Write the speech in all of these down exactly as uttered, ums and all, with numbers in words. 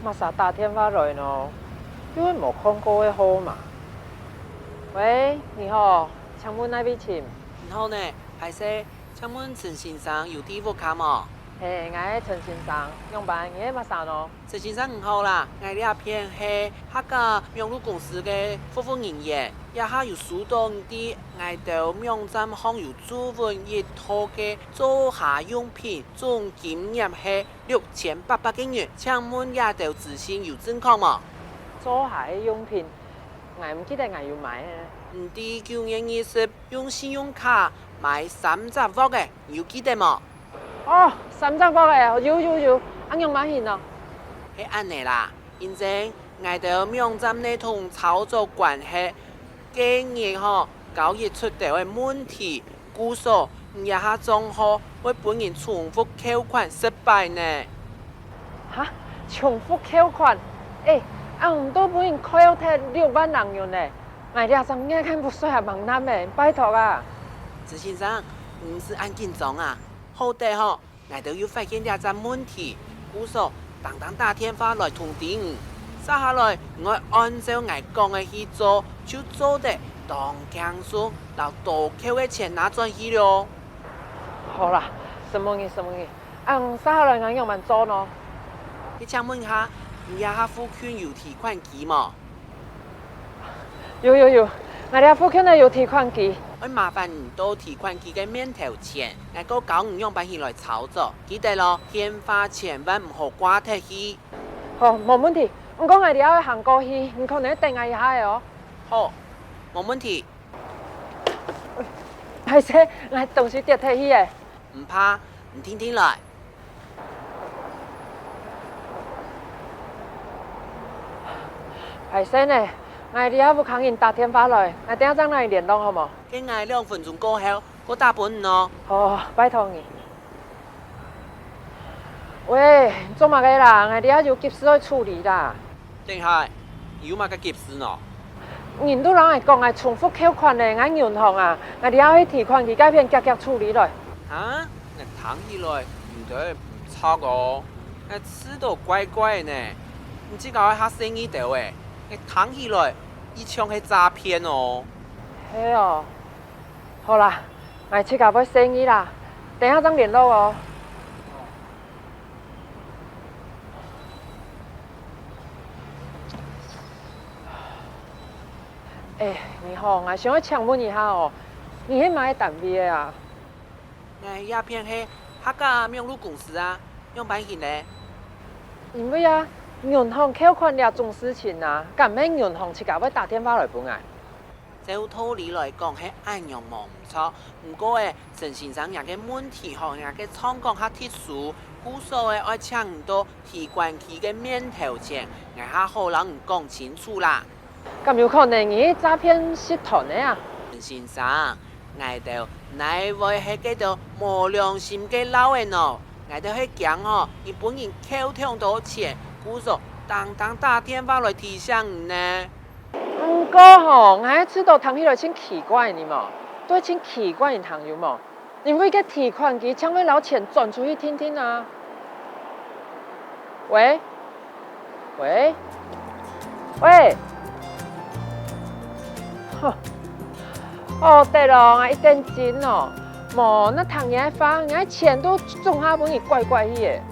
麼儕打電話來呢？又係無看過个號碼。喂，你好，請問哪位尋？你好呢，歹勢，請問陳先生有在屋下無？係，𠊎係陳先生，仰般你係麼儕呢？陳先生你好啦，𠊎這片係客家網路公司个服務人員，這下有收到你在𠊎兜網站項有注文一套个灶下用品，總金額係六千八百個銀，請問這兜資訊有正確無？灶下个用品，𠊎毋記得𠊎有買呢。你在九月二十用信用卡買三隻鑊仔，你有記得無？哦，三隻鑊仔，有有有，恁仰般形呢？係恁仔啦，因為𠊎兜網站內同操作關係，該日吼交易出兜仔問題， 故所，你這下帳號會分人重複扣款十擺呢。哈？重複扣款？欸，恁毋就分人扣忒六萬零銀呢！𠊎這隻月个屋稅還吂納呢，拜託啊！陳先生，你毋使恁緊張啊！好得吼，𠊎兜有發現這隻問題，故所，當當打電話來通知你。接下來，你愛按照𠊎講个去做，就做得當輕鬆，摎多扣个錢拿轉去了。 好啦，承蒙你，承蒙你。恁接下來𠊎仰般做呢？你請問下，你這下附近有提款機無？有有有，𠊎這附近个有提款機。愛麻煩你到提款機个面頭前，𠊎過教你仰般去來操作。記得哦，電話千萬毋好掛忒去。好，無問題。毋過𠊎這愛行過去，你可能愛等𠊎一下仔哦。好，無問題。 歹勢，𠊎東西跌忒去了。毋怕，你定定來。歹勢呢，𠊎這下屋下人打電話來，𠊎等下正摎你聯絡好無？該𠊎兩分鐘過後，過打分你哦。好，拜託你。 喂，做麼个啦？𠊎這下有急事愛處理啦。等下，你有麼个急事呢？人都摎𠊎講𠊎重複扣款了，𠊎銀行啊，𠊎這下去提款機該片遽遽處理來。哈？𠊎聽起來有兜毋著哦，𠊎試著怪怪呢。你自家愛較細義兜仔，𠊎聽起來異像係詐騙哦。係哦。 好啦，𠊎自家會細義啦，等下正聯絡哦。欸，你好，𠊎想愛請問一下哦，你係麼个單位个啊？𠊎這片係客家網路公司啊，仰般形呢？因為啊，銀行扣款這種事情啊，敢係銀行自家會打電話來分𠊎？ 照道理來講係恁樣無毋著，毋過欸，陳先生若个問題吼，若个狀況較特殊，故所欸愛請你到提款機个面頭前，𠊎較好摎你講清楚啦。敢有可能你係詐騙集團个啊？陳先生，𠊎兜哪會係該兜無良心个摎仔呢？𠊎兜係驚吼，你分人扣忒多錢，故所當當打電話來提醒你呢。 毋過吼，𠊎試著聽起來盡奇怪，你無？對，盡奇怪，你聽有無？因為該提款機正會摎錢轉出去定定啊。喂？喂？喂？吼！哦，對咯，𠊎一等真哦。無，若聽你个話，𠊎个錢都總下分你拐拐去了。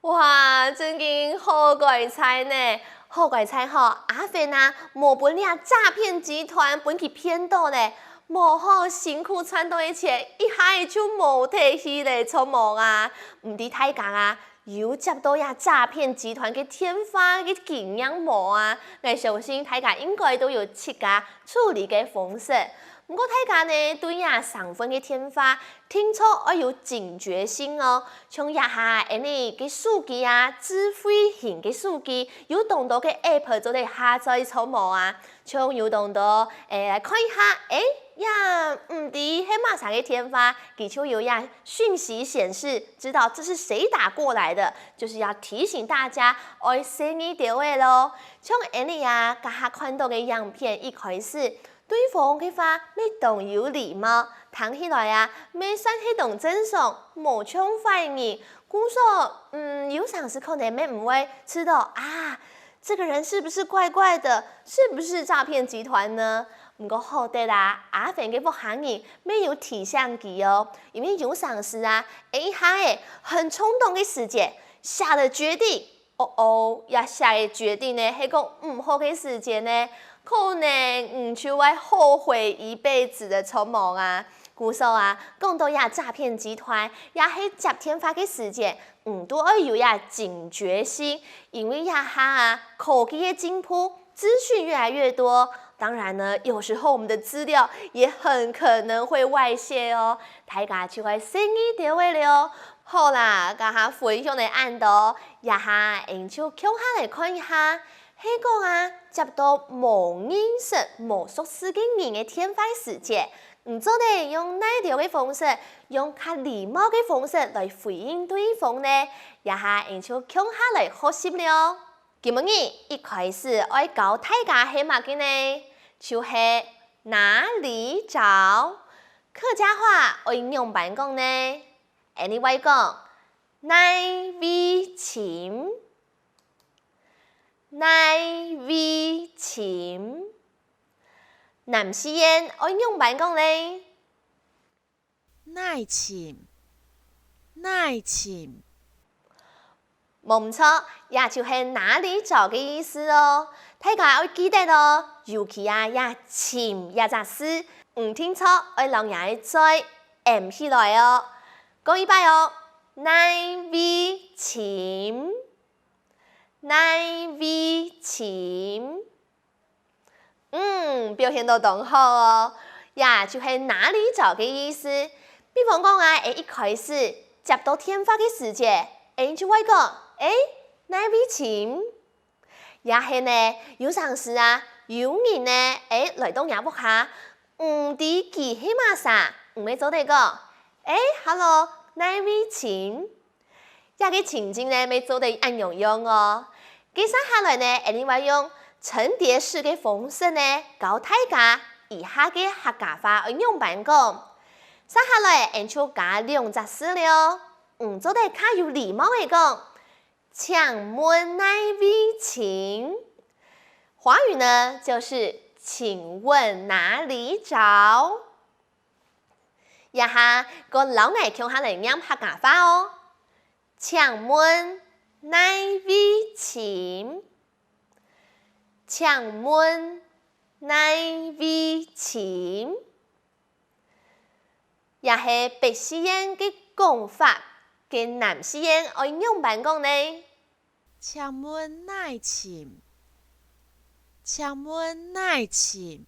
哇，真經好鬼差呢！好鬼差吼，阿芬啊，無分這詐騙集團分佢騙著咧，無好辛苦賺著个錢，一下仔就無忒去咧，著無啊？毋知大家啊， 有接著這詐騙集團个電話个經驗無啊？𠊎相信大家應該都有自家處理个方式。毋過大家呢，對這生份个電話，定著愛有警覺心哦。像這下恁仔个手機啊，智慧型个手機，有當多个app做得下載，著無啊？像有當多，欸，來看一下，欸，這毋知係麼儕个電話，佢就有這 訊息顯示，知道這是誰打過來的，就是要提醒大家愛細義兜仔咯。像恁仔啊，這下看著个影片一開始，對方个話乜當有禮貌，聽起來啊，乜算係當正常，無像壞人。故所，嗯，有成時可能乜毋會知道啊，這個人是不是怪怪的，是不是詐騙集團呢？毋過好得啊，阿芬个屋下人乜有提醒佢哦，因為有成時啊，𠊎一下仔，很衝動个時節，下了決定， 哦哦，這下个決定呢，係講毋好个時節呢，可能你就會後悔一輩子个著無啊。故所啊，講到這詐騙集團，也係接電話个時節，你都愛有這警覺心，因為這下啊，科技个進步，資訊越來越多，當然呢，有時候我們的資料也很可能會外洩哦。大家就愛細義兜仔了哦。 好啦，這下分享到恁多，這下𠊎就共下來看一下，係講啊，接到無認識、無熟識个人个電話時節，你做得用哪兜个方式，用較禮貌个方式來回應對方呢？這下𠊎就共下來學習了。今晡日一開始愛教大家係麼个呢？就係哪裡找，客家話愛仰般講呢？ 𠊎俚會講，哪位尋？哪位尋？南四縣愛仰般講呢？哪尋？哪尋？ 無毋著，這就係哪裡找个意思哦。大家愛記得哦，尤其啊，這尋這隻字，你定著愛摎若个嘴揞起來哦。過一擺哦，哪位尋？哪位尋？ 嗯，表現到當好哦。這就係哪裡找个意思。比方講啊，𠊎一開始接到電話个時節，𠊎就會講：「欸，哪位尋？」也係呢，有成時啊，有人呢，欸，來到若屋下，毋知佢係麼儕，你乜做得講：「欸，hello，哪位尋？」 這個情境呢，乜做得恁樣用哦。該接下來呢，𠊎俚會用層疊式个方式呢，教大家以下个客家話愛仰般講。接下來，𠊎就加兩隻字了哦。你做得較有禮貌个講：「請問哪位尋？」華語呢，就是「請問哪裡找？」 這下，過摎𠊎共下來唸客家話哦。請問哪位尋？請問哪位尋？這係北四縣个講法，該南四縣愛仰般講呢？ 請問哪尋？請問哪尋？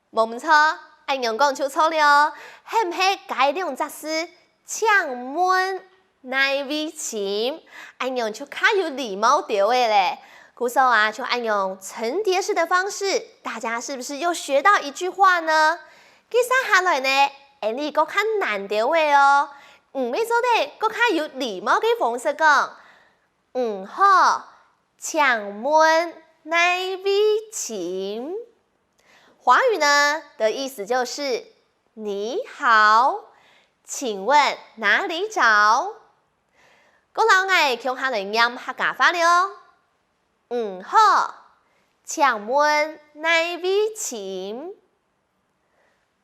無毋著，恁樣講就著了哦，係毋係加兩隻字？請問哪位尋？恁樣就較有禮貌兜仔咧。故所啊，就恁樣層疊式的方式，大家是不是又學到一句話呢？該接下來呢，𠊎俚過較難兜仔哦，你乜做得過較有禮貌个方式講： 你好，請問哪位尋？華語呢的意思就是「你好，請問哪裡找？」過摎𠊎共下來唸客家話了哦。你好，請問哪位尋？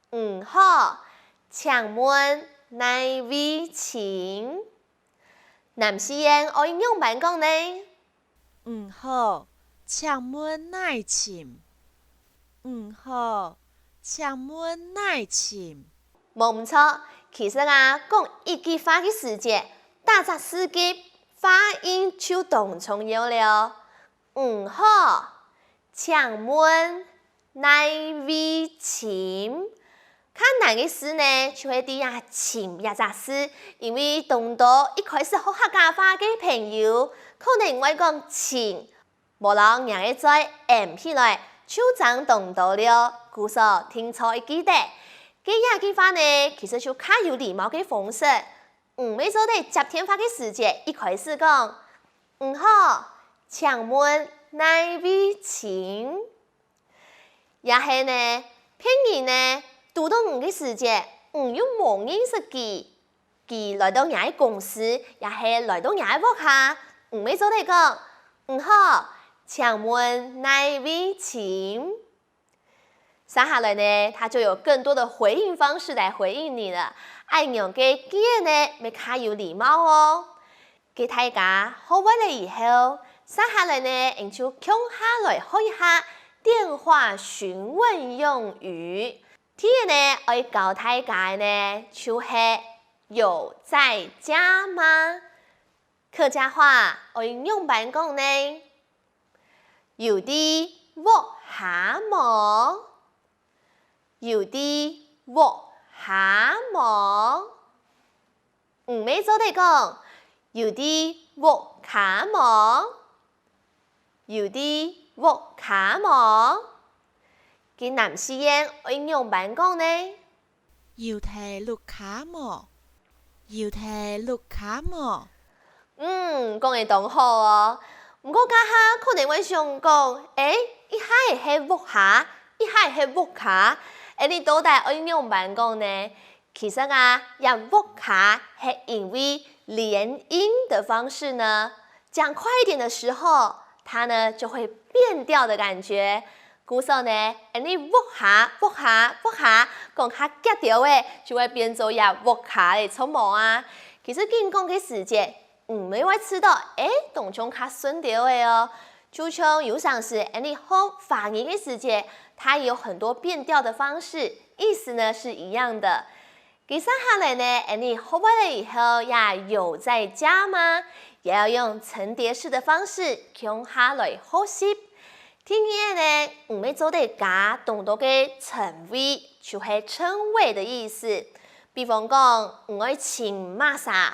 你好，請問哪位尋？南四縣愛仰般講呢？你好，請問哪尋？你好，請問哪尋？無毋著，其實啊，講一句話个時節，逐隻字个發音就當重要了哦。你好，請問哪位尋？較難个字呢，就係在這尋這隻字，因為當多一開始學客家話个朋友，可能會講尋，無摎若个嘴揞起來，就差當多了。故所定著愛記得，該這句話呢，其實就較有禮貌个方式。你乜做得接電話个時節，一開始講：「你好，請問哪位尋？」也係呢，別人呢堵著你个時節，你又無認識佢，佢來到若个公司，也係來到若个屋下，你乜做得講：「你好，請問哪位尋？」 接下來呢，他就有更多的回應方式來回應你了。恁樣个句仔呢，乜較有禮貌哦。該大家學會了以後，接下來呢，𠊎就共下來學一下電話詢問用語。第一呢，愛教大家个呢，就係「有在家嗎？」客家話愛仰般講呢？ 有在屋下無？有在屋下無？你乜做得講：「有在屋下無？有在屋下無？」該南四縣愛仰般講呢？ 有在屋下無？有在屋下無？嗯，講得當好哦！毋過這下可能會想講：「欸，一下仔係屋下，一下仔係屋下，恁呢到底愛仰般講呢？」其實啊，這屋下係因為連音的方式呢，講快一點的時候，它呢就會變調的感覺。 故所呢，恁呢屋下、屋下、屋下，講較遽兜仔，就會變做這屋下咧，著無啊？其實緊講个時節，你乜會試著，欸，當像較順兜仔哦。就像有常時，恁呢學華語个時節，它也有很多變調的方式，意思呢是一樣的。 該接下來呢，恁呢學會了以後，這「有在家嗎？」也要用層疊式的方式共下來學習。第二呢，你乜做得加當多个稱謂，就係稱謂的意思。比方講，你愛尋麼儕，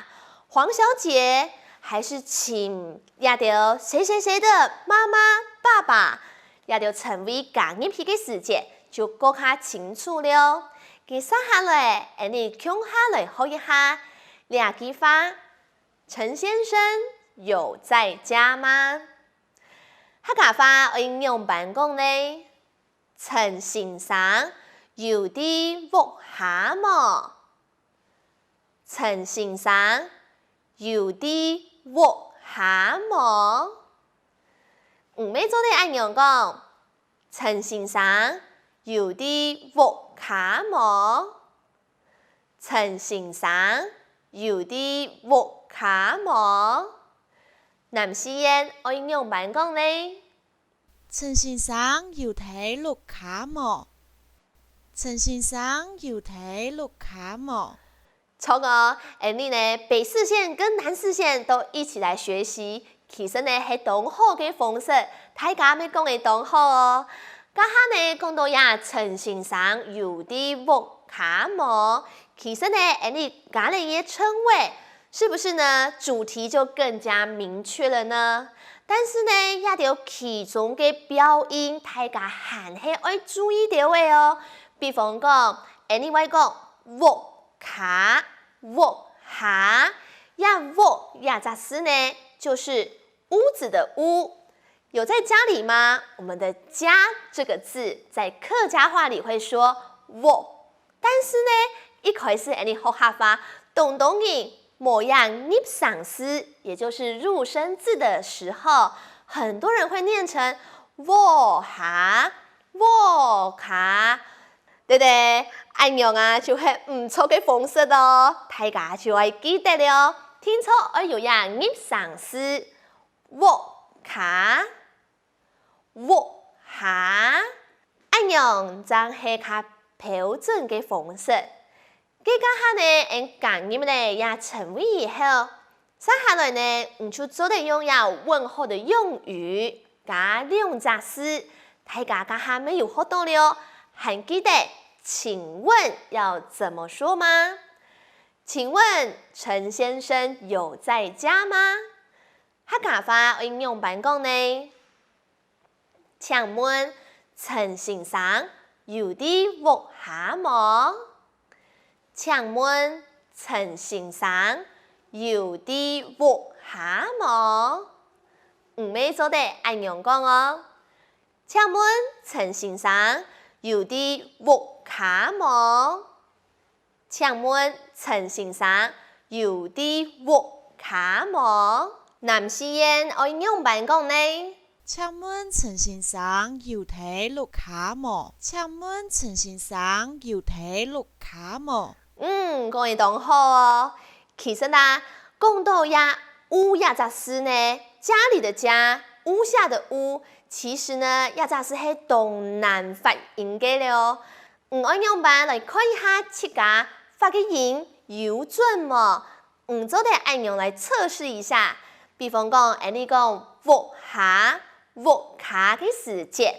黃小姐，還是尋這兜誰誰誰的媽媽、爸爸， 這兜稱謂加入去个時節，就過較清楚了。該接下來，恁呢共下來學一下這句話：「陳先生有在家嗎？」客家話愛仰般講呢？陳先生有在屋下無？ 陳先生有在屋下無？你乜做得恁樣講：「陳先生有在屋下無？」「陳先生有在屋下無？」南四縣愛仰般講呢？ 陳先生有在屋下無？陳先生有在屋下無？著哦，恁呢呢，北四縣跟南四縣都一起來學習。其實呢，係當好个方式，大家乜講得當好哦。這下呢，講著這陳先生有在屋下無？其實呢，恁呢加了一個稱謂， 是不是呢？主題就更加明確了呢？但是呢，這兜其中个標音，大家還係愛注意兜仔哦。比方講，恁呢會講屋下、屋下，這屋這隻字呢，就是屋子的屋。有在家裡嗎？我們的家這個字在客家話裡會說屋，但是呢，一開始恁呢學客話，當多人 無這入聲字，也就是入聲字的時候，很多人會念成屋下、屋下。對對，恁樣啊，就係毋著个方式囉，大家就愛記得了。定著愛有這入聲字，屋下、 屋下，恁樣正係較標準个方式。該這下呢，𠊎加入了這稱謂以後，接下來呢，你就做得用這問候的用語，加兩隻字，大家這下乜有學著了，還記得「請問」要怎麼說嗎？請問陳先生有在家嗎？ 客家話愛仰般講呢？請問陳先生有在屋下無？請問陳先生有在屋下無？你乜做得恁樣講哦。 請問陳先生有在屋下無？請問陳先生有在屋下無？南四縣愛仰般講呢？請問陳先生有在屋下無？請問陳先生有在屋下無？嗯，講得當好哦！其實啊，講到這「屋」這隻字呢，家裡的家，屋下的屋，其實呢，這隻字係當難發音个了哦。你愛仰般來看一下自家發个音有準無？你做得恁樣來測試一下。比方講，𠊎俚講屋下、屋下个時節，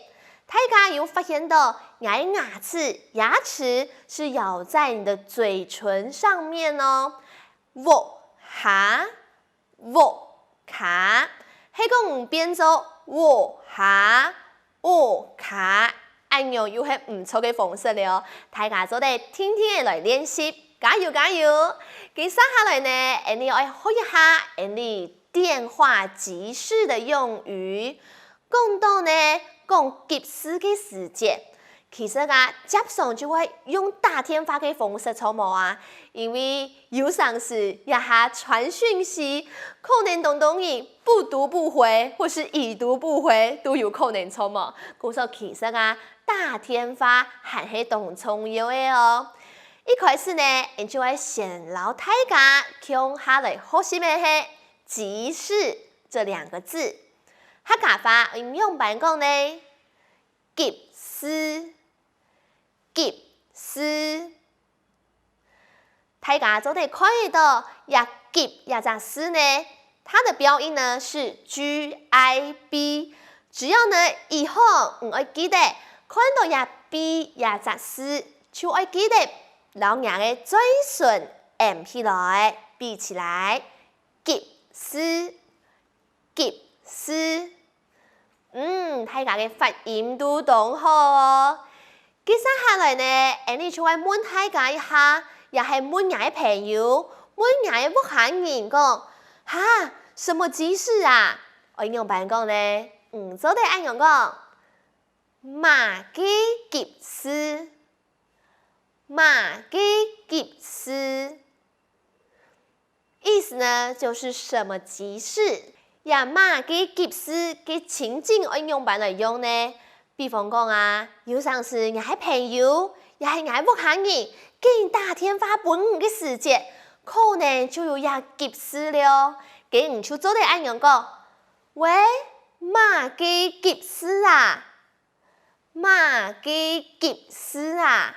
大家有發現到，你个牙齒、牙齒是咬在你的嘴唇上面哦。屋下、屋下，係講你變做屋下、屋下，恁樣又係毋著个方式了哦。大家做得定定仔來練習，加油加油！接下來呢，𠊎俚愛學一下𠊎俚電話急事的用語。講到呢，講急事个時節，其實啊，輒常就會用打電話个方式，著無啊？因為有常時這下傳訊息，可能當多人不讀不回，或是已讀不回都有可能，著無？故所其實啊，打電話還係當重要个哦。一開始呢，𠊎就愛先摎大家共下來學習个係 急事這兩個字。客家話愛仰般講呢？急事，急事。大家做得看得到，這急這隻字呢，它的標音呢是G I B。只要呢以後你愛記得，看到這B這隻字，就愛記得摎若个嘴唇揞起來，閉起來。 急事，急事。嗯，大家个發音都當好哦！接下來呢，𠊎俚就愛問大家一下，也係問若个朋友，問若个屋下人講：「哈，什麼急事啊？」愛仰般講呢？你做得恁樣講：「麼个急事？麼个急事？」 意思呢，就是什麼急事。這麼个急事个情境愛仰般來用呢？比方講啊，有常時若个朋友，也係若个屋下人，緊打電話分你个時節，可能就有這急事了。該你就做得恁樣講：「喂，麼个急事啊？」 麼个急事啊？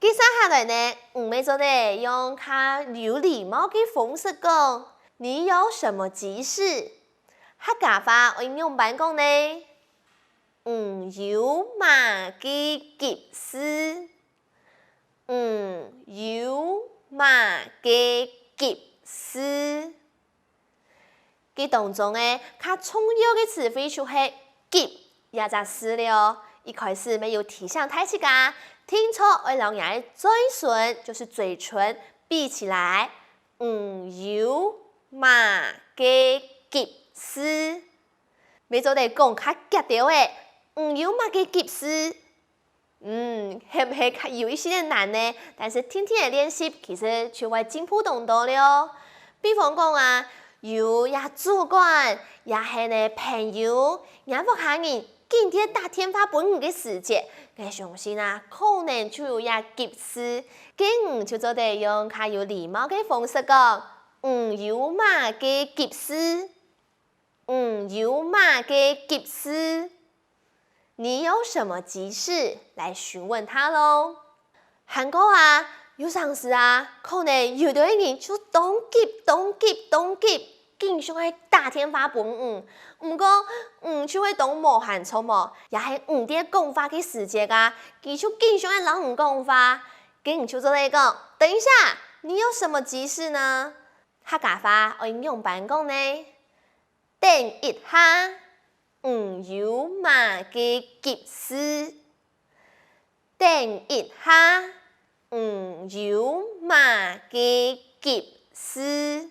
接下來呢，你乜做得用較有禮貌个方式講：「你有什麼急事？」客家話愛仰般講呢？你有麼个急事？你有麼个急事？ 該當中个較重要个詞彙就係「急」這隻字了哦。一開始乜有提醒大自家，定著愛摎若个嘴唇，就是嘴唇，閉起來。你有麼个急事？乜做得講較遽兜仔，你有麼个急事？ 嗯，係毋係較有一息仔難呢？但是定定仔練習，其實就會進步當多了哦。比方講啊，有若主管，也係呢朋友，若屋下人緊在打電話分你个時節，𠊎相信啊，可能就有若急事，該你就做得用較有禮貌个方式講：「你有麼个急事？」 你有麼个急事？你有什麼急事？來詢問他囉。還過啊，有常時啊，可能有兜人就當急、當急、當急，緊想愛打電話分你。毋過，你就會當無閒著無？也係你在講話个時節啊，佢就緊想愛摎你講話。該你就做得講：「等一下，你有什麼急事呢？」客家話愛仰般講呢？ 等一下，你有麼个急事？等一下，你有麼个急事？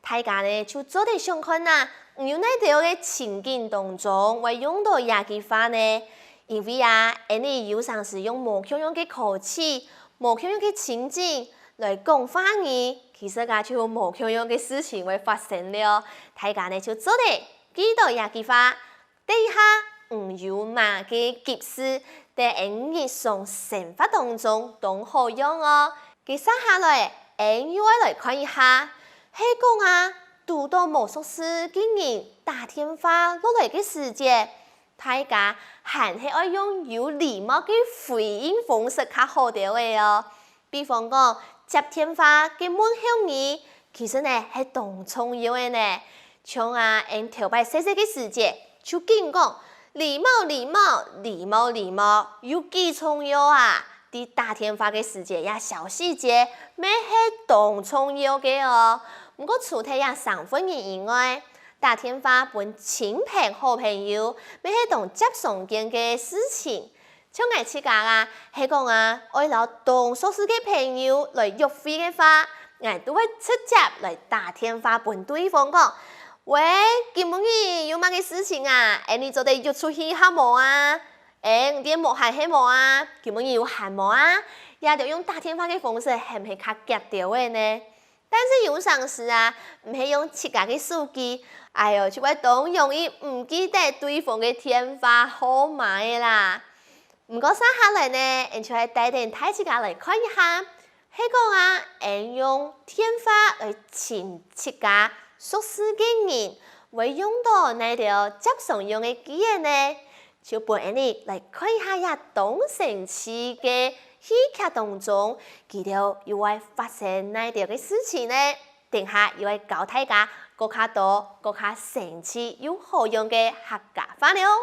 大家呢就做得想看啊，你有哪兜个情境當中會用著這句話呢？因為啊，𠊎俚有成時用無共樣个口氣、無共樣个情境來講話語，其實啊就有無共樣个事情會發生了。大家呢就做得記到這句話，等一下你有麼个句式，在𠊎日常生活當中當好用哦。該接下來，𠊎又愛來看一下，係講啊，堵到無熟事个人打電話落來个時節， 大家還係愛用有禮貌个回應方式較好兜仔哦。比方講，接電話个問候語，其實呢係當重要个呢。像啊，𠊎頭擺細細个時節，就緊講禮貌禮貌禮貌禮貌，有幾重要啊！在打電話个時節，這小細節乜係當重要个哦。毋過除忒這生份人以外， 打電話分親朋好朋友，乜係當輒常見个事情。像𠊎自家啊，係講啊，愛摎當熟事个朋友來約會个話，𠊎都會直接來打電話分對方講：「喂，今晡日有麼个事情啊？𠊎俚做得約出去好無啊？」「欸，你無閒係無啊？今晡日有閒無啊？」這兜用打電話个方式係毋係較遽兜仔呢？ 但是有成時啊，毋係用自家个手機，哎喲，就會當容易毋記得對方个電話號碼仔啦。毋過接下來呢，𠊎就會帶等大自家來看一下，係講啊，𠊎用電話來尋自家熟事个人，會用到哪兜輒常用个句仔呢？ 就分𠊎俚來看一下這當生趣个戲劇當中，佢兜又會發生哪兜个事情呢？等下又會教大家過較多、過較生趣又好用个客家話了哦。